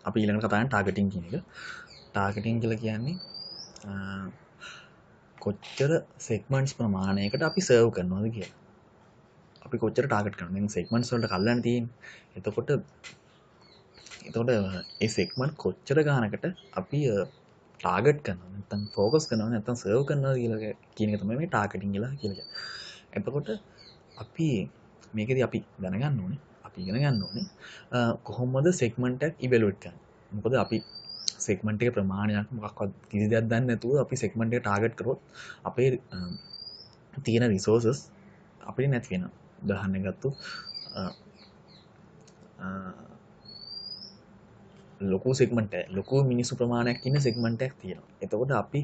අපි ඊළඟට කතා කරන්නේ ටාගටින් කියන එක. ටාගටින් කියලා කියන්නේ කොච්චර සෙග්මන්ට්ස් ප්‍රමාණයකට අපි සර්ව් කරනවද කියලා. අපි කොච්චර ටාගට් කරනවද? දැන් සෙග්මන්ට්ස් වලට කල්ලානේ තියෙන්නේ. එතකොට එතකොට ඒ සෙග්මන්ට් කොච්චර ගානකට අපි ටාගට් කරනවද? නැත්නම් ෆෝකස් කරනවද? නැත්නම් සර්ව් කරනවද කියලා කියන එක තමයි මේ ටාගටින් කියලා කියන්නේ. එතකොට අපි මේකෙදි අපි දැනගන්න ඕනේ, අපි ඉගෙන ගන්න ඕනේ කොහොමද සෙග්මන්ට් එකක් ඉවැලුවේට් කරන්නේ. මොකද අපි සෙග්මන්ට් එකේ ප්‍රමාණයක් මොකක්වත් කිසි දෙයක් දන්නේ නැතුව අපි සෙග්මන්ට් එක ටාගට් කරොත් අපේ තියෙන රිසෝසස් අපිට නැති වෙනවා. උදාහරණයක් ගත්තොත් ලොකු සෙග්මන්ට් එකක්, ලොකු මිනිස්සු ප්‍රමාණයක් ඉන්න සෙග්මන්ට් එකක් තියෙනවා. එතකොට අපි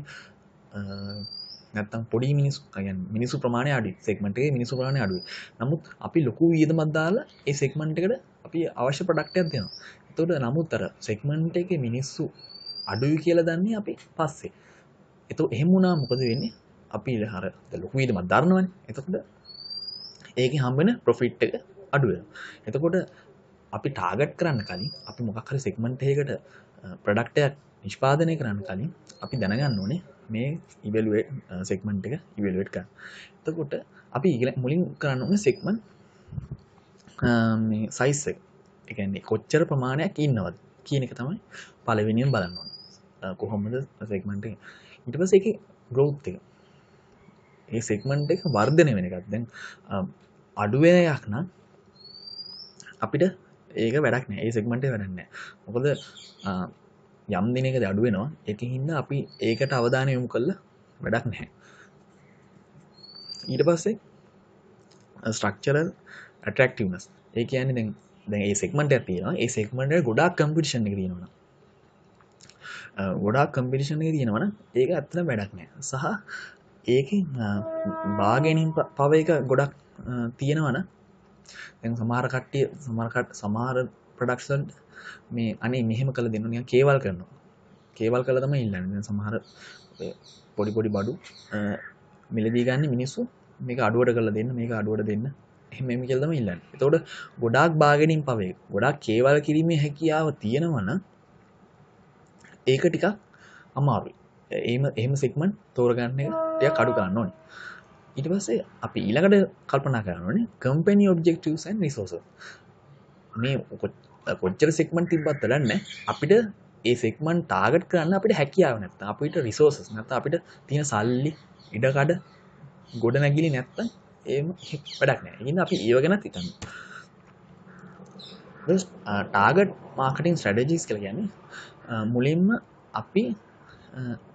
නැත්තම් පොඩි මිනිස්සු, ඒ කියන්නේ මිනිස්සු ප්‍රමාණය අඩුයි. සෙග්මන්ට් එකේ මිනිස්සු ප්‍රමාණය අඩුයි. නමුත් අපි ලොකු වියදමක් දාලා ඒ සෙග්මන්ට් එකට අපි අවශ්‍ය ප්‍රොඩක්ට් එකක් දෙනවා. එතකොට නමුත් අර සෙග්මන්ට් එකේ මිනිස්සු අඩුයි කියලා දන්නේ අපි පස්සේ. එතකොට එහෙම වුණාම මොකද වෙන්නේ? අපි අර ලොකු වියදමක් දරනවනේ. එතකොට ඒකේ හම්බ වෙන ප්‍රොෆිට් එක අඩු වෙනවා. එතකොට අපි ටාගට් කරන්න කලින් අපි මොකක් හරි සෙග්මන්ට් එකකට ප්‍රොඩක්ට් එකක් නිෂ්පාදනය කරන්න කලින් අපි දැනගන්න ඕනේ මේ ඉවැලුවේට් සෙග්මන්ට් එක ඉවැලුවේට් කරන්න. එතකොට අපි මුලින් කරන්න ඕනේ සෙග්මන්ට් මේ සයිස් එක. ඒ කියන්නේ කොච්චර ප්‍රමාණයක් ඉන්නවද කියන එක තමයි පළවෙනියෙන් බලන්න ඕනේ. කොහොමද සෙග්මන්ට් එක. ඊට පස්සේ ඒකේ ග්‍රෝත් එක. ඒ සෙග්මන්ට් එක වර්ධනය වෙන එකක්. දැන් අඩු වෙන එකක් නම් අපිට ඒක වැඩක් නෑ. ඒ සෙග්මන්ට් එක වැඩක් නෑ. මොකද යම් දිනයකදී අඩු වෙනවා. ඒකෙන් හින්දා අපි ඒකට අවධානය යොමු කළා වැඩක් නැහැ. ඊට පස්සේ ස්ට්‍රක්චරල් ඇට්‍රැක්ටිව්නස්. ඒ කියන්නේ දැන් දැන් ඒ සෙග්මන්ට් එකක් තියෙනවා. ඒ සෙග්මන්ට් එකේ ගොඩාක් කම්පිටිෂන් එක තියෙනවා. ගොඩාක් කම්පිටිෂන් එක තියෙනවා නම් ඒක ඇත්තටම වැඩක් නෑ. සහ ඒකෙන් බාගේනින් පව එක ගොඩක් තියෙනවා නම් දැන් සමහර කට්ටිය සමහර ප්‍රොඩක්ට්ස් වලට මේ අනේ මෙහෙම කළ දෙන්න නිකන් කේවල් කරනවා. කේවල් කළා තමයි ඉල්ලන්නේ. දැන් සමහර පොඩි පොඩි බඩු මිලදී ගන්න මිනිස්සු මේක අඩුවට කරලා දෙන්න, මේක අඩුවට දෙන්න, එහෙම එහෙම කියලා තමයි ඉල්ලන්නේ. එතකොට ගොඩාක් බාගේනින් පව එක, ගොඩාක් කේවල් කිරීමේ හැකියාව තියෙනවා නම් ඒක ටිකක් අමාරුයි. එහෙම සෙග්මන්ට් තෝරගන්න එක ටිකක් අඩු කරන්න ඕනේ. ඊට පස්සේ අපි ඊළඟට කල්පනා කරන්න ඕනේ කම්පැනි ඔබ්ජෙක්ටිව්ස් ඇන්ඩ් රිසෝසස්. මේ කොච්චර සෙග්මන්ට් තිබ්බත් වැඩක් නැහැ. අපිට ඒ සෙග්මන්ට් ටාගට් කරන්න අපිට හැකියාව නැත්තම්, අපිට රිසෝසස් නැත්තම්, අපිට තියෙන සල්ලි, ඉඩකඩ, ගොඩනැගිලි නැත්තම් එහෙම වැඩක් නැහැ. ඒ හින්දා අපි ඒව ගැනත් හිතන්න. ටාගට් මාකටිං ස්ට්‍රැටජිස් කියලා කියන්නේ මුලින්ම අපි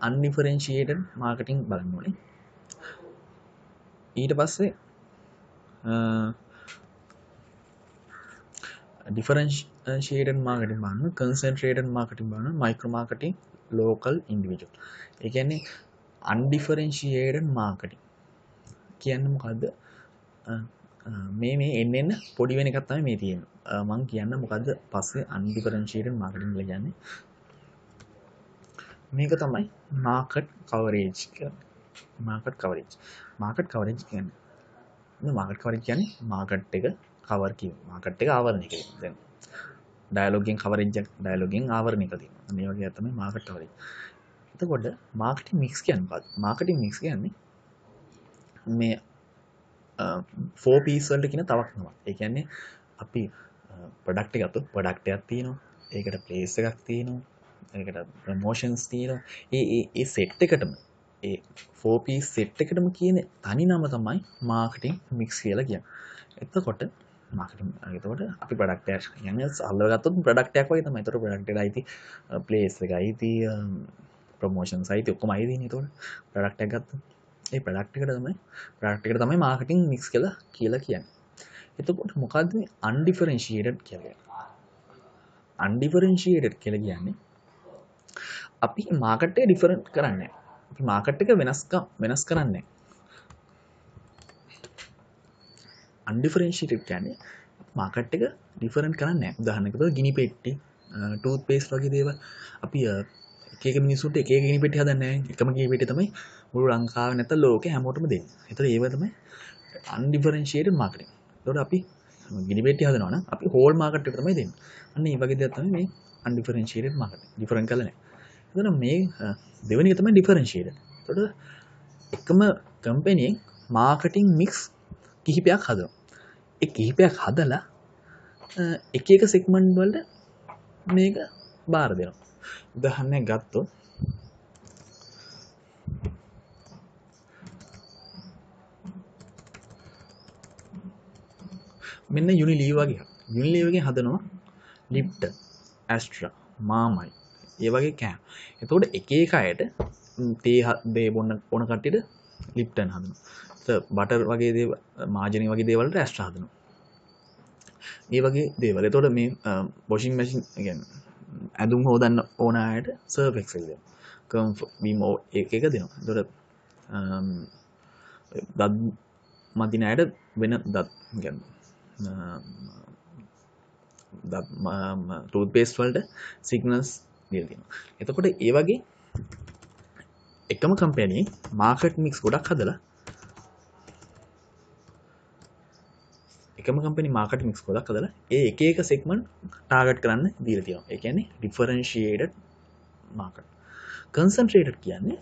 අන්ඩිෆරෙන්ෂියේටඩ් මාකටිං බලන්න ඕනේ. ඊට පස්සේ ඩිෆරෙන්ෂියේටඩ් මාකටිං බලන්න, කන්සන්ට්‍රේටඩ් මාකටිං බලන්න, මයික්‍රෝ මාකටිං, ලෝකල් ඉන්ඩිවිජුවල්. ඒ කියන්නේ අන්ඩිෆරෙන්ෂියේටඩ් මාකටිං කියන්නේ මොකද්ද? මේ මේ එන්න එන්න පොඩි වෙන එකක් තමයි මේ තියෙන්නේ. මං කියන්න මොකද්ද පස්සේ අන්ඩිෆරෙන්ෂියේටඩ් මාකටිං කියලා කියන්නේ. මේක තමයි මාකට් කවරේජ් කියන්නේ. Market coverage. මාකට් කවරේජ් කියන්නේ මේ මාකට් කවරේජ් කියන්නේ මාකට් එක කවර් කිරීම. මාකට් එක ආවරණය කිරීම. දැන් ඩයලොග් එකෙන් කවරේජ් එක ඩයලොග් එකෙන් ආවරණය කරලා තියෙනවා. මේ වගේ තමයි මාකට් කවරේජ්. එතකොට මාකටිං මික්ස් කියන්නේ මොකක්ද? මාකටිං මික්ස් කියන්නේ මේ 4 P's වලට කියන තවක් නමක්. ඒ කියන්නේ අපි ප්‍රොඩක්ට් එක ගත්තොත් ප්‍රොඩක්ට් එකක් තියෙනවා. ඒකට ප්ලේස් එකක් තියෙනවා. ඒකට ප්‍රොමෝෂන්ස් තියෙනවා. ඒ ඒ ඒ සෙට් එකටම ඒ 4 P's set එකටම කියන තනි නම තමයි මාකටිං මික්ස් කියලා කියන්නේ. එතකොට මාකටිං එතකොට අපි ප්‍රොඩක්ට් එකක් කියන්නේ සරලව ගත්තොත් ප්‍රොඩක්ට් එකක් වගේ තමයි. එතකොට ප්‍රොඩක්ට් එකට අයිති ප්ලේස් එක අයිති, ප්‍රොමෝෂන්ස් අයිති, ඔක්කොම අයිති නේ. එතකොට ප්‍රොඩක්ට් එකක් ගත්තොත් ඒ ප්‍රොඩක්ට් එකට තමයි මාකටිං මික්ස් කියලා කියන්නේ. එතකොට මොකද්ද මේ අන්ඩිෆරෙන්ෂියේටඩ් කියලා කියන්නේ? අන්ඩිෆරෙන්ෂියේටඩ් කියලා කියන්නේ අපි මාකට් එක ඩිෆරන්ට් කරන්නේ නැහැ. අපි මාකට් එක වෙනස් කරන්නේ නැහැ. අන්ඩිෆරෙන්ෂියේටඩ් කියන්නේ මාකට් එක ඩිෆරන්ට් කරන්නේ නැහැ. උදාහරණයක් විදිහට ගිනි පෙට්ටි, ටූත් පේස්ට් වගේ දේවල් අපි එක එක මිනිස්සුන්ට එක එක ගිනි පෙට්ටි හදන්නේ නැහැ. එකම ගිනි පෙට්ටිය තමයි මුළු ලංකාවේ නැත්නම් ලෝකේ හැමෝටම දෙන්නේ. ඒතර ඒව තමයි අන්ඩිෆරෙන්ෂියේටඩ් මාකටිං. ඒතකොට අපි ගිනි පෙට්ටි හදනවා නම් අපි හෝල් මාකට් එකට තමයි දෙන්නේ. අන්න ඒ වගේ දෙයක් තමයි මේ අන්ඩිෆරෙන්ෂියේටඩ් මාකටිං. ඩිෆරන්ට් කරලා නෑ. එතකොට මේ දෙවෙනි එක තමයි ඩිෆරෙන්ෂියේටඩ්. එතකොට එකම කම්පැනි එකෙන් මාකටිං මික්ස් කිහිපයක් හදනවා. ඒ කිහිපයක් හදලා එක එක සෙග්මන්ට් වලට මේක බාර දෙනවා. උදාහරණයක් ගත්තොත් මෙන්න යුනිලීවර් වගේ එකක්. යුනිලීවර් එකෙන් හදනවා ලිප්ටන්, ඇස්ට්‍රා, මාමයි ඒ වගේ කෑම. එතකොට එක එක අයට තේ දේ බොන්න ඕන කට්ටියට ලිප්ටන් හදනවා. බටර් වගේ දේවල්, මාජරින් වගේ දේවල් වලට ඇස්ට්‍රා හදනවා. ඒ වගේ දේවල්. එතකොට මේ වොෂින් මැෂින්, ඒ කියන්නේ ඇඳුම් හොදන්න ඕන අයට සර්ෆ් එක්සෙල් දෙනවා. කම්ෆර්ට් වීම් එක එක දෙනවා. එතකොට දත් මදින අයට වෙන දත්, ඒ කියන්නේ දත් ටූත් පේස්ට් වලට සිග්නල්ස් දීලා තියෙනවා. එතකොට ඒ වගේ එකම කම්පැනි මාකට් මික්ස් ගොඩක් හදලා එකම කම්පැනි මාකට් මික්ස් ගොඩක් හදලා ඒ එක එක සෙග්මන්ට් ටාගට් කරන්න දීලා තියෙනවා. ඒ කියන්නේ ඩිෆරෙන්ෂියේටඩ් මාකට්. කන්සන්ට්‍රේටඩ් කියන්නේ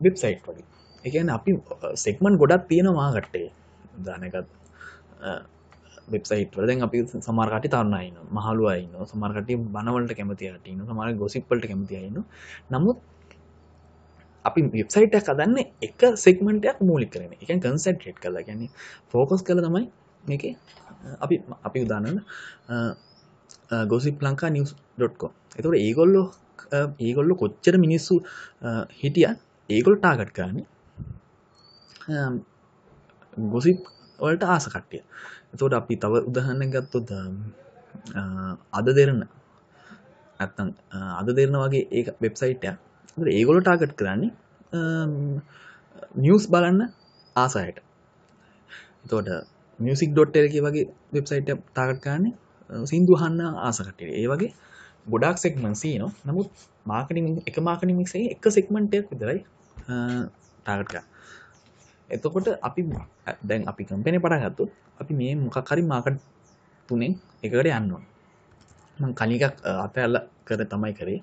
වෙබ්සයිට් වගේ. ඒ කියන්නේ අපි සෙග්මන්ට් ගොඩක් තියෙනවා මාකට් එකේ. උදාහරණයක් වෙබ්සයිට් වල දැන් අපි සමහර කට්ටිය තරුණ අය ඉන්නවා, මහලු අය ඉන්නවා, සමහර කට්ටිය බණ වලට කැමති අය ඉන්නවා, සමහර ගොසිප් වලට කැමති අය ඉන්නවා. නමුත් අපි වෙබ්සයිට් එකක් හදන්නේ එක සෙග්මන්ට් එකක් මූලික කරගෙන. ඒ කියන්නේ කන්සන්ට්‍රේට් කරලා, ඒ කියන්නේ ෆෝකස් කරලා තමයි මේකේ අපි උදාහරණ gossiplankanews.com. එතකොට ඒගොල්ලෝ කොච්චර මිනිස්සු හිටියත් ඒගොල්ලෝ ටාගට් කරන්නේ ගොසිප් වලට ආස කට්ටිය. එතකොට අපි තව උදාහරණයක් ගත්තොත් අද දෙරණ නැත්තම් අද දෙරණ වගේ ඒක වෙබ්සයිට් එකක්. එතකොට ඒගොල්ලෝ ටාගට් කරන්නේ නිවුස් බලන්න ආස අයට. එතකොට music.lk වගේ වෙබ්සයිට් එකක් ටාගට් කරන්නේ සින්දු අහන්න ආස කට්ටියට. ඒ වගේ ගොඩාක් සෙග්මන්ට්ස් තියෙනවා. නමුත් මාකටිං එක මාකටිං මික්ස් එකේ එක සෙග්මන්ට් එකක් විතරයි ටාගට් කරන්නේ. එතකොට අපි දැන් අපි කම්පැනි පටන් ගත්තොත් අපි මේ මොකක් හරි මාකට් තුනෙන් එකකට යන්න ඕන. මං කලින් එකක් අතහැරලා කර තමයි කරේ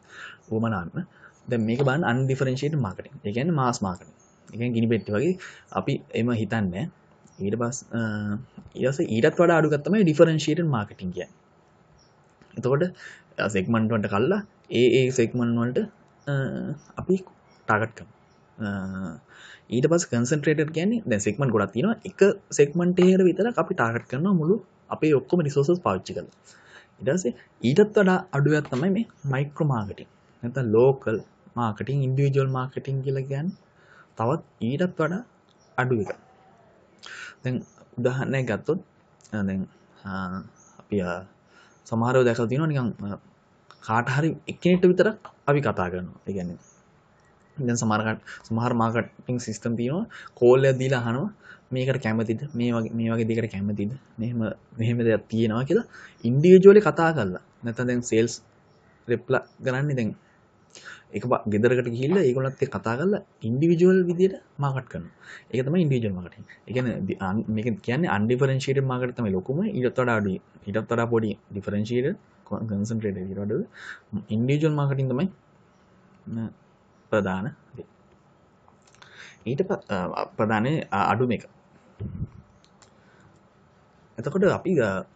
උවමනාන්න. දැන් මේක බලන්න අන්ඩිෆරෙන්ෂියේටඩ් මාකටිං. ඒ කියන්නේ මාස් මාකටිං. ඒ කියන්නේ ගිනි පෙට්ටි වගේ අපි එම හිතන්නේ. ඊට පස්සේ ඊටත් වඩා අඩු එකක් තමයි ඩිෆරෙන්ෂියේටඩ් මාකටිං කියන්නේ. එතකොට සෙග්මන්ට් වලට කල්ලා ඒ ඒ සෙග්මන්ට් වලට අපි ටාගට් කරනවා. ඊට පස්සේ කන්සන්ට්‍රේටඩ් කියන්නේ දැන් සෙග්මන්ට් ගොඩක් තියෙනවා. එක සෙග්මන්ට් එකකට විතරක් අපි ටාගට් කරනවා මුළු අපේ ඔක්කොම රිසෝසස් පාවිච්චි කරලා. ඊට පස්සේ ඊටත් වඩා අඩු එකක් තමයි මේ මයික්‍රෝ මාකටිං. නැත්නම් ලෝකල් මාකටිං, ඉන්ඩිවිජුවල් මාකටිං කියලා කියන්නේ තවත් ඊටත් වඩා අඩු එකක්. දැන් උදාහරණයක් ගත්තොත් දැන් අපි සමහරව දැකලා තියෙනවා නිකන් කාට හරි එක්කෙනෙක්ට විතරක් අපි කතා කරනවා. ඒ කියන්නේ දැන් සමහර මාකටිං සිස්ටම් තියෙනවා කෝල් එකක් දීලා අහනවා මේකට කැමතිද, මේ වගේ දෙයකට කැමතිද, මෙහෙම දෙයක් තියෙනවා කියලා ඉන්ඩිවිජුවලි කතා කරලා. නැත්නම් දැන් සේල්ස් රෙප්ලා කරන්නේ දැන් එක ගෙදරකට ගිහිල්ලා ඒගොල්ලන්ත් එක්ක කතා කරලා ඉන්ඩිවිජුවල් විදියට මාකට් කරනවා. ඒක තමයි ඉන්ඩිවිජුවල් මාකටිං. ඒ කියන්නේ මේක කියන්නේ අන්ඩිෆරෙන්ෂියේටඩ් මාකට් තමයි ලොකුම, ඊටත් වඩා අඩුයි. ඊටත් වඩා පොඩි ඩිෆරෙන්ෂියේටඩ්, කන්සන්ට්‍රේටඩ් ඊට වඩා ඉන්ඩිවිජුවල් මාකටිං තමයි ප්‍රධාන දේ. ඊට ප්‍රධාන අඩුම එක. එතකොට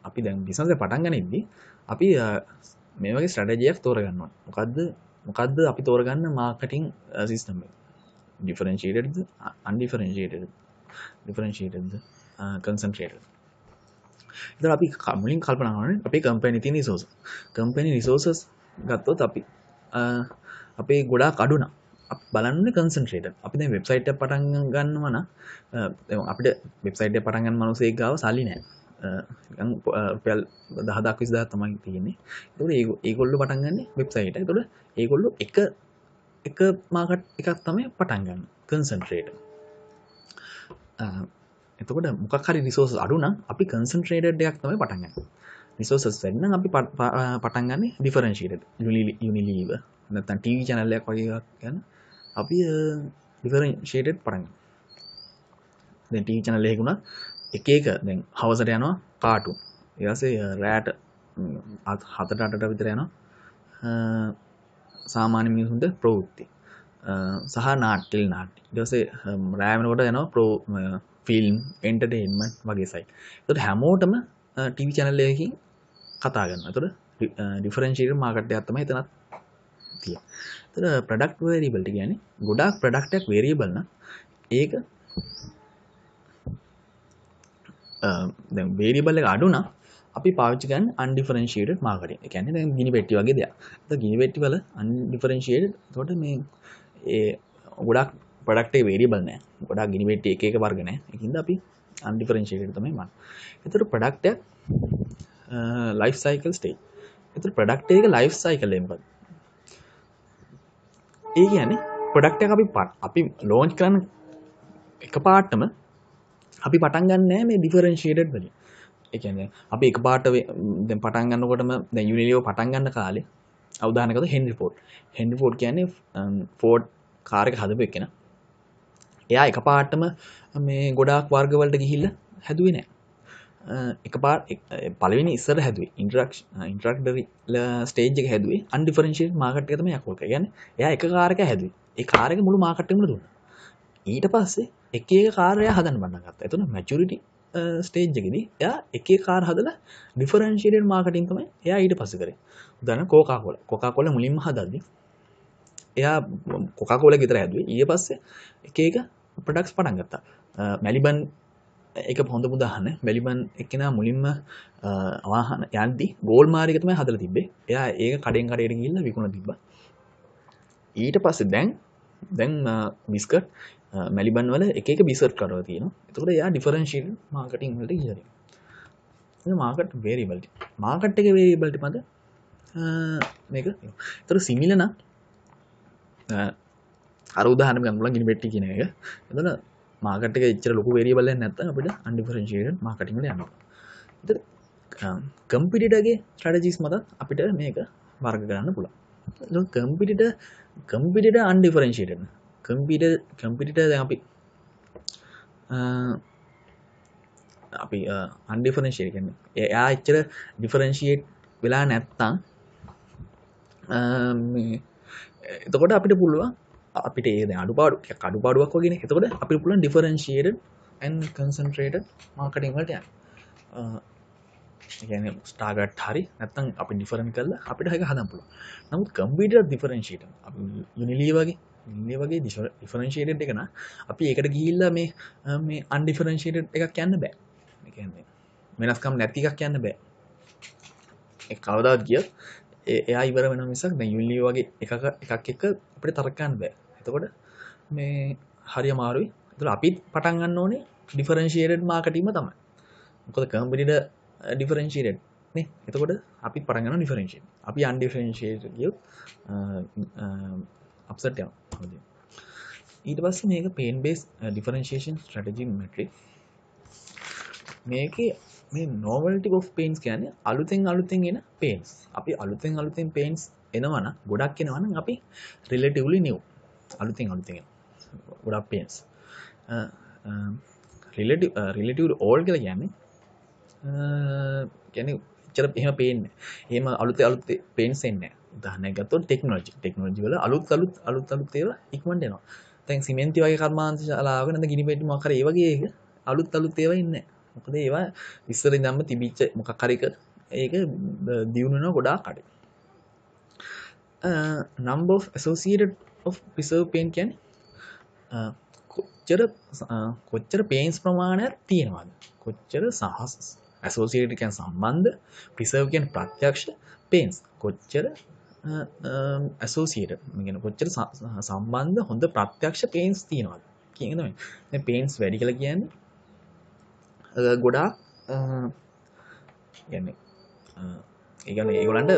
අපි දැන් බිස්නස් එක පටන් ගනිද්දි අපි මේ වගේ ස්ට්‍රැටජි එකක් තෝරගන්න ඕනේ. මොකද්ද අපි තෝරගන්න මාකටිං සිස්ටම් එක? ඩිෆරෙන්ෂියේටඩ්ද, අන්ඩිෆරෙන්ෂියේටඩ්ද, ඩිෆරෙන්ෂියේටඩ්ද, කන්සන්ට්‍රේටඩ්. එතකොට අපි මුලින් කල්පනා කරන්නේ අපේ කම්පැනි තියෙන රිසෝසස්. කම්පැනි රිසෝසස් ගත්තොත් අපි අපේ ගොඩාක් අඩු නම් අපි බලන්නේ කන්සන්ට්‍රේටඩ්. අපි දැන් වෙබ්සයිට් එකක් පටන් ගන්නවා නම් දැන් අපිට වෙබ්සයිට් එක පටන් ගන්න මිනිස්සෙක් ගාව සල්ලි නෑ. නිකන් රුපියල් 10000ක් 20000ක් තමයි තියෙන්නේ. ඒතකොට ඒගොල්ලෝ පටන් ගන්නේ වෙබ්සයිට් එක. ඒතකොට ඒගොල්ලෝ එක මාකට් එකක් තමයි පටන් ගන්න. කන්සන්ට්‍රේටඩ්. එතකොට මොකක් හරි රිසෝසස් අඩු නම් අපි කන්සන්ට්‍රේටඩ් එකක් තමයි පටන් ගන්නේ. රිසෝසස් වැඩි නම් අපි පටන් ගන්නේ ඩිෆරෙන්ෂියේටඩ්. යුනිලීවර් නැත්නම් ටීවී චැනල් එකක් වගේ එකක් ගන්න අපි ඩිෆරෙන්ෂියේටඩ් පටන් ගන්නවා. දැන් ටීවී චැනල් එකක වුණත් එක එක දැන් හවසට යනවා කාටුන්. ඊට පස්සේ රැට 7ට 8ට විතර යනවා සාමාන්‍ය මිනිසුන්ට ප්‍රවෘත්ති සහ නාට්‍ය, ටෙලි නාට්‍ය. ඊට පස්සේ රෑ වෙනකොට යනවා ෆිල්ම්, එන්ටර්ටේන්මන්ට් වගේ සයිට්. ඒතකොට හැමෝටම ටීවී චැනල් එකකින් කතා කරනවා. ඒතකොට ඩිෆරෙන්ෂියේටඩ් මාකට් එකක් තමයි එතනත් තියෙන්නේ. ඒතකොට ප්‍රොඩක්ට් වේරියබිලිටි කියන්නේ ගොඩාක් ප්‍රොඩක්ට් එකක් වේරියබල් නම් ඒක දැන් වේරියබල් එක අඩු නම් අපි පාවිච්චි කරන්නේ අන්ඩිෆරෙන්ෂියේටඩ් මාකටිං. ඒ කියන්නේ දැන් ගිනි පෙට්ටි වගේ දෙයක්. ඒතකොට ගිනි පෙට්ටි වල අන්ඩිෆරෙන්ෂියේටඩ්, එතකොට මේ ඒ ගොඩක් ප්‍රොඩක්ට් එක වේරියබල් නෑ. ගොඩක් ගිනි පෙට්ටි එක එක වර්ග නෑ. ඒකින්ද අපි අන්ඩිෆරෙන්ෂියේටඩ් තමයි මන්නේ. එතකොට ප්‍රොඩක්ට් එක ලයිෆ් සයිකල් ස්ටේජ්. එතකොට ප්‍රොඩක්ට් එක ලයිෆ් සයිකල් එක මොකද්ද? ඒ කියන්නේ ප්‍රොඩක්ට් එක අපි ලොන්ච් කරන එකපාරටම අපි පටන් ගන්න නෑ මේ ඩිෆරෙන්ෂියේටඩ් වලින්. ඒ කියන්නේ අපි එකපාරට දැන් පටන් ගන්නකොටම දැන් යුනිලිවර් පටන් ගන්න කාලේ උදාහරණයක් ගත්තොත් හෙන්රි ෆෝඩ්. හෙන්රි ෆෝඩ් කියන්නේ ෆෝඩ් කාර් එක හදපු එක්කෙනා. එයා එකපාරටම මේ ගොඩාක් වර්ග වලට ගිහිල්ලා හැදුවේ නෑ. එකපාර පළවෙනි ඉස්සර හැදුවේ ඉන්ට්‍රොඩක්ටරි ස්ටේජ් එක හැදුවේ අන්ඩිෆරෙන්ෂියේටඩ් මාකට් එක තමයි යකෝ. ඒ කියන්නේ එයා එක කාර් එකක් හැදුවේ. ඒ කාර් එක මුළු මාකට් එකම දුන්නා. ඊට පස්සේ එක එක කාර් එයා හදන්න පටන් ගත්තා. එතන මැචියුරිටි ස්ටේජ් එකේදී එයා එක එක කාර් හදලා ඩිෆරෙන්ෂියේටඩ් මාකටිං තමයි එයා ඊට පස්සේ කරේ. උදාහරණ කෝකා කෝලා. කෝකා කෝලා මුලින්ම හදද්දි එයා කෝකා කෝලා විතර හැදුවේ. ඊට පස්සේ එක එක ප්‍රොඩක්ට්ස් පටන් ගත්තා. මැලිබන් එක හොඳ උදාහරණ. මැලිබන් එක්කෙනා මුලින්ම වාහන යද්දි ගෝල් මාරික තමයි හදලා තිබ්බේ. එයා ඒක කඩෙන් කඩේට ගිහිල්ලා විකුණලා තිබ්බා. ඊට පස්සේ දැන් බිස්කට් මැලිබන් වල එක එක බිස්කට් කඩවල තියෙනවා. එතකොට එයා ඩිෆරෙන්ෂියේටඩ් මාකටිං වලට ගිහිල්ලා තියෙනවා. එතන මාකට් වේරියබිලිටි. මාකට් එකේ වේරියබිලිටි මත මේක. එතකොට සිමිලර් නම් අර උදාහරණයක් ගන්න පුළුවන් ගිනි පෙට්ටි කියන එක. එතන මාකට් එක එච්චර ලොකු වේරියබල් එකක් නැත්නම් අපිට අන්ඩිෆරෙන්ෂියේටඩ් මාකටිං වල යන්න පුළුවන්. එතකොට කම්පිටිටර්ගේ ස්ට්‍රැටජිස් මත අපිට මේක වර්ග කරන්න පුළුවන්. එතකොට කම්පිටිටර් අන්ඩිෆරෙන්ෂියේටඩ්. කම්පිටිටර් දැන් අපි අන්ඩිෆරෙන්ෂියේට් කියන්නේ එයා එච්චර ඩිෆරෙන්ෂියේට් වෙලා නැත්නම් මේ එතකොට අපිට පුළුවන් අපිට ඒ දැන් අඩුපාඩු ටිකක් අඩුපාඩුවක් වගේනේ. එතකොට අපිට පුළුවන් ඩිෆරෙන්ෂියේටඩ් ඇන්ඩ් කන්සන්ට්‍රේටඩ් මාකටිං වලට යන්න. ඒ කියන්නේ ටාගට් හරි නැත්නම් අපි ඩිෆරන්ට් කරලා අපිට ඒක හදන්න පුළුවන්. නමුත් කම්පියුටර් ඩිෆරෙන්ෂියේටඩ් අපි යුනිලීවර් වගේ ඩිෆරෙන්ෂියේටඩ් එක නම් අපි ඒකට ගිහිල්ලා මේ මේ අන්ඩිෆරෙන්ෂියේටඩ් එකක් යන්න බෑ. ඒ කියන්නේ වෙනස්කම් නැති එකක් යන්න බෑ. ඒ කවදාවත් ගියොත් එයා ඉවර වෙනවා මිසක් දැන් යුනිලීවර් වගේ එකක් එක්ක අපිට තරක ගන්න බෑ. එතකොට මේ හරි අමාරුයි. ඒතකොට අපිත් පටන් ගන්න ඕනේ ඩිෆරෙන්ෂියේටඩ් මාකටිංම තමයි. මොකද කම්පියුටර් ඩිෆරෙන්ෂියේටඩ් නේ. එතකොට අපිත් පටන් ගන්නවා ඩිෆරෙන්ෂියේට්. අපි අන්ඩිෆරෙන්ෂියේටඩ් ගියොත් අප්සෙට් යනවා. ඊට පස්සේ මේක pain based differentiation strategy metric. මේකේ මේ novelty of pains කියන්නේ අලුතෙන් අලුතෙන් එන pains. අපි අලුතෙන් අලුතෙන් pains එනවා නම් ගොඩක් එනවා නම් අපි relatively new. අලුතෙන් අලුතෙන් එනවා. ගොඩක් pains. Relatively old කියලා කියන්නේ එච්චර එහෙම පේන්නේ නැහැ. එහෙම අලුත් අලුත් pains එන්නේ නැහැ. උදාහරණයක් ගත්තොත් ටෙක්නොලොජි. ටෙක්නොලොජි වල අලුත් අලුත් අලුත් අලුත් ඒවා ඉක්මනට එනවා. දැන් සිමෙන්ති වගේ කර්මාන්ත ශාලාවක නැත්නම් ගිනි පෙට්ටි මොකක් හරි ඒ වගේ එක අලුත් අලුත් ඒවා ඉන්නේ නැහැ. මොකද ඒවා ඉස්සර ඉඳන්ම තිබිච්ච මොකක් හරි එක ඒක දියුණු වෙනවා ගොඩාක් අඩුයි. Number of associated of preserve pain කියන්නේ කොච්චර pains ප්‍රමාණයක් තියෙනවද? කොච්චර associated කියන්නේ සම්බන්ධ, preserve කියන්නේ ප්‍රත්‍යක්ෂ, pains කොච්චර associated මේ කියන්නේ කොච්චර සම්බන්ධ හොඳ ප්‍රත්‍යක්ෂ pains තියෙනවද කියන එක තමයි. දැන් pains වැඩි කියලා කියන්නේ ගොඩාක් කියන්නේ ඒ කියන්නේ ඒගොල්ලන්ට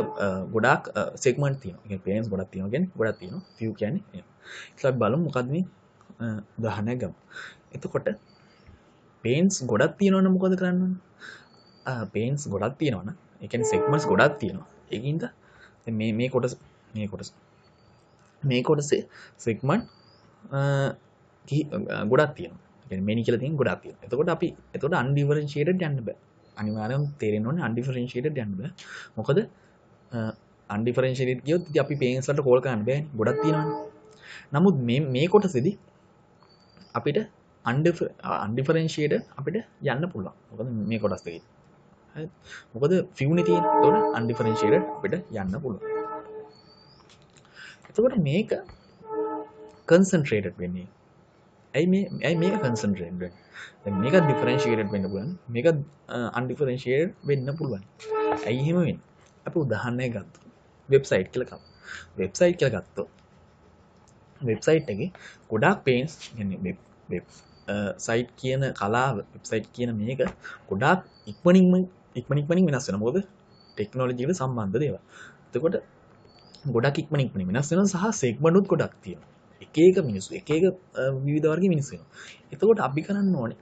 ගොඩාක් සෙග්මන්ට් තියෙනවා. ඒ කියන්නේ pains ගොඩක් තියෙනවා කියන්නේ ගොඩක් තියෙනවා. few කියන්නේ එහෙම. ඊට අපි බලමු මොකද්ද මේ උදාහරණයක් ගමු. එතකොට pains ගොඩක් තියෙනවා නම් මොකද කරන්න ඕනේ? pains ගොඩක් තියෙනවා නම් ඒ කියන්නේ සෙග්මන්ට්ස් ගොඩක් තියෙනවා. ඒකින්ද දැන් මේ කොටස මේ කොටසේ සෙග්මන්ට් ගොඩක් තියෙනවා. කියන්නේ මෙනි කියලා තියෙන ගොඩක් තියෙනවා. එතකොට අපි එතකොට අන්ඩිෆරෙන්ෂියේටඩ් යන්න බෑ. අනිවාර්යයෙන්ම තේරෙන්න ඕනේ අන්ඩිෆරෙන්ෂියේටඩ් යන්න බෑ. මොකද අන්ඩිෆරෙන්ෂියේටඩ් ගියොත් ඉතින් අපි පේන්ස් වලට කෝල් කරන්න බෑනේ. ගොඩක් තියෙනවනේ. නමුත් මේ මේ කොටසෙදි අපිට අන්ඩිෆරෙන්ෂියේටඩ් අපිට යන්න පුළුවන්. මොකද මේ කොටස් දෙකේ. හරි. මොකද ෆිව් නේ තියෙන්නේ. එතකොට අන්ඩිෆරෙන්ෂියේටඩ් අපිට යන්න පුළුවන්. එතකොට මේක කන්සන්ට්‍රේටඩ් වෙන්නේ. ඇයි මේක කන්සන්ට්‍රේටඩ් වෙන්නේ? දැන් මේක ඩිෆරෙන්ෂියේටඩ් වෙන්න පුළුවන්. මේක අන්ඩිෆරෙන්ෂියේටඩ් වෙන්න පුළුවන්. ඇයි එහෙම වෙන්නේ? අපි උදාහරණයක් ගත්තොත් වෙබ්සයිට් කියලා ගමු. වෙබ්සයිට් කියලා ගත්තොත් වෙබ්සයිට් එකේ ගොඩාක් පේන්ස් කියන්නේ වෙබ් සයිට් කියන කලාව, වෙබ්සයිට් කියන මේක ගොඩාක් ඉක්මනින් වෙනස් වෙනවා. මොකද ටෙක්නොලොජි එකට සම්බන්ධ දේවල්. එතකොට ගොඩක් ඉක්මනින් වෙනස් වෙනවා සහ සෙග්මන්ට් උත් ගොඩක් තියෙනවා. එක එක මිනිස්සු එක එක විවිධ වර්ගයේ මිනිස්සු වෙනවා. එතකොට අපි කරන්න ඕනේ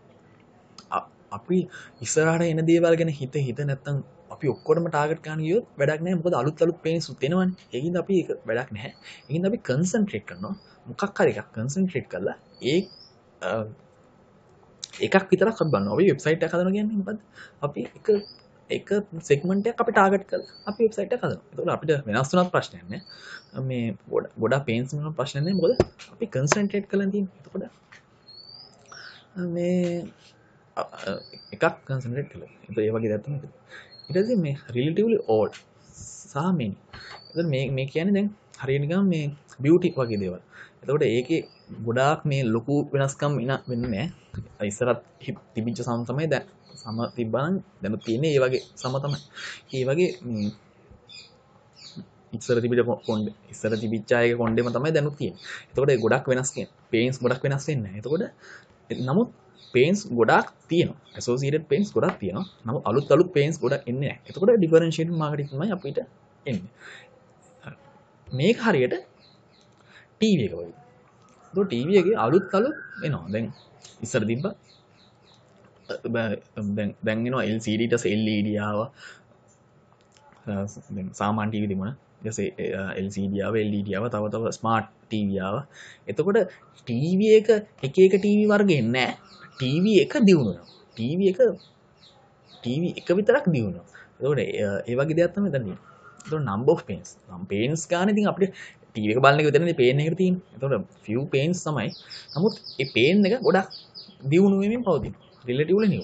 අපි ඉස්සරහට එන දේවල් ගැන හිත හිත නැත්තම් අපි ඔක්කොටම ටාගට් කරන්න ගියොත් වැඩක් නැහැ. මොකද අලුත් අලුත් පේන්ස් උත් එනවනේ. ඒකින්ද අපි ඒක වැඩක් නැහැ. ඒකින්ද අපි කන්සන්ට්‍රේට් කරනවා. මොකක් හරි එකක් කන්සන්ට්‍රේට් කරලා ඒ එකක් විතරක් අපි බලනවා. අපි වෙබ්සයිට් එකක් හදනවා කියන්නේ මොකද්ද? අපි එක සෙග්මන්ට් එකක් අපි ටාගට් කරලා අපි වෙබ්සයිට් එකක් හදනවා. එතකොට අපිට වෙනස් වුණත් ප්‍රශ්නයක් නෑ. මේ ගොඩක් පේන්ස් වුණත් ප්‍රශ්නයක් නෑ. මොකද අපි කන්සන්ට්‍රේට් කරලා තියෙන්නේ. එතකොට මේ එකක් කන්සන්ට්‍රේට් කළා. එතකොට ඒ වගේ දෙයක් තමයි. ඊට පස්සේ මේ රිලටිව්ලි ඕල්ඩ් සහ මෙනි. එතකොට මේ කියන්නේ දැන් හරියට නිකන් මේ බියුටි වගේ දේවල්. එතකොට ඒකේ ගොඩාක් මේ ලොකු වෙනස්කම් වෙන්නේ නෑ. ඉස්සරත් තිබිච්ච සම තමයි දැන් සම තිබ්බා නම් දැනුත් තියෙන්නේ ඒ වගේ සම තමයි. ඒ වගේ මේ ඉස්සර තිබිච්ච කොණ්ඩේ ඉස්සර තිබිච්ච අයගේ කොණ්ඩේම තමයි දැනුත් තියෙන්නේ. එතකොට ඒ ගොඩක් වෙනස් කියන්නේ පේන්ස් ගොඩක් වෙනස් වෙන්නේ නැහැ. එතකොට නමුත් පේන්ස් ගොඩාක් තියෙනවා. ඇසෝසියේටඩ් පේන්ස් ගොඩක් තියෙනවා. නමුත් අලුත් අලුත් පේන්ස් ගොඩක් එන්නේ නැහැ. එතකොට ඩිෆරෙන්ෂියේටඩ් මාකටිං තමයි අපිට එන්නේ. මේක හරියට ටීවී එක වගේ. එතකොට ටීවී එකේ අලුත් අලුත් එනවා. දැන් ඉස්සර තිබ්බා දැන් එනවා LCD ඊට පස්සේ LED ආවා. දැන් සාමාන්‍ය ටීවී තිබුණා. ඊට පස්සේ LCD ආවා, LED ආවා, තව තව ස්මාර්ට් ටීවී ආවා. එතකොට ටීවී එක එක එක ටීවී වර්ග එන්නේ නැහැ. ටීවී එක දියුණු වෙනවා. ටීවී එක විතරක් දියුණු වෙනවා. එතකොට ඒ වගේ දෙයක් තමයි දැන් තියෙන්නේ. එතකොට number of panes. නම් panes ගන්න ඉතින් අපිට ටීවී එක බලන එක විතරනේ පේන් එකට තියෙන්නේ. එතකොට few panes තමයි. නමුත් ඒ පේන් එක ගොඩක් දියුණු වෙමින් පවතිනවා. Relatively new.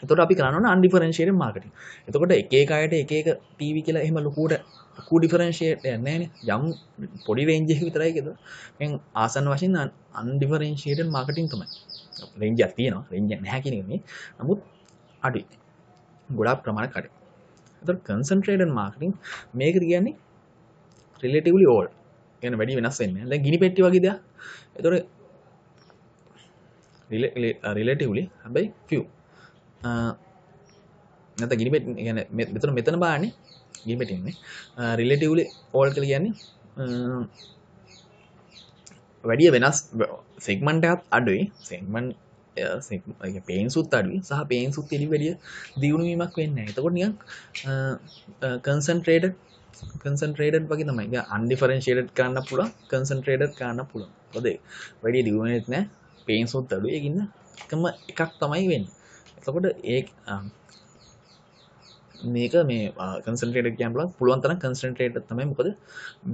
එතකොට අපි කරන්න ඕන අන්ඩිෆරෙන්ෂියේටඩ් මාකටිං. එතකොට එක එක අයට එක එක ටීවී කියලා එහෙම ලොකුවට ලොකු ඩිෆරෙන්ෂියේට් එකක් නැහැ නේ. යම් පොඩි රේන්ජ් එකක විතරයි ඒක. දැන් ආසන්න වශයෙන් අන්ඩිෆරෙන්ෂියේටඩ් මාකටිං තමයි. රේන්ජ් එකක් තියෙනවා. රේන්ජ් එකක් නැහැ කියන එක නෙමෙයි. නමුත් අඩුයි. ගොඩාක් ප්‍රමාණයක් අඩුයි. එතකොට කන්සන්ට්‍රේටඩ් මාකටිං මේක කියන්නේ රිලටිව්ලි ඕල්ඩ්. කියන්නේ වැඩි වෙනස් වෙන්නේ නැහැ. දැන් ගිනි පෙට්ටි වගේ දෙයක්. එතකොට රිලටිව්ලි හැබැයි ෆිව්. නැත්නම් ගිනි පෙට්ටි කියන්නේ මෙතන බලන්නේ ගිනි පෙට්ටි නෙමෙයි. රිලටිව්ලි ඕල්ඩ් කියලා කියන්නේ වැඩි වෙනස් සෙග්මන්ට් එකත් අඩුයි. සෙග්මන්ට් ඒ පේන්ස් උත් අඩුයි සහ පේන්ස් උත් එළි වැඩි දියුණු වීමක් වෙන්නේ නැහැ. එතකොට නිකන් කන්සන්ට්‍රේටඩ් වගේ තමයි. නිකන් අන්ඩිෆරෙන්ෂියේටඩ් කරන්න පුළුවන්, කන්සන්ට්‍රේටඩ් කරන්න පුළුවන්. මොකද වැඩි දියුණු වෙන්නේ නැහැ. පේන්ස් උත් අඩුයි. ඒකින්ද එකම එකක් තමයි වෙන්නේ. එතකොට ඒ මේක මේ කන්සන්ට්‍රේටඩ් කියන්න පුළුවන් තරම් කන්සන්ට්‍රේටඩ් තමයි. මොකද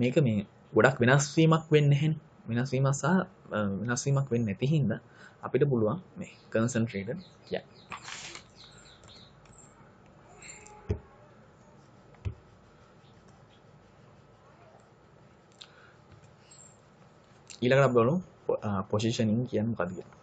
මේක මේ ගොඩක් වෙනස් වීමක් වෙන්නේ නැහැනේ. වෙනස් වීමක් සහ වෙනස් වීමක් වෙන්නේ නැති හින්දා අපිට පුළුවන් මේ කන්සන්ට්‍රේටඩ් කියන්න. ඊළඟට අපි බලමු පොසිෂනින් කියන්නේ මොකක්ද කියලා.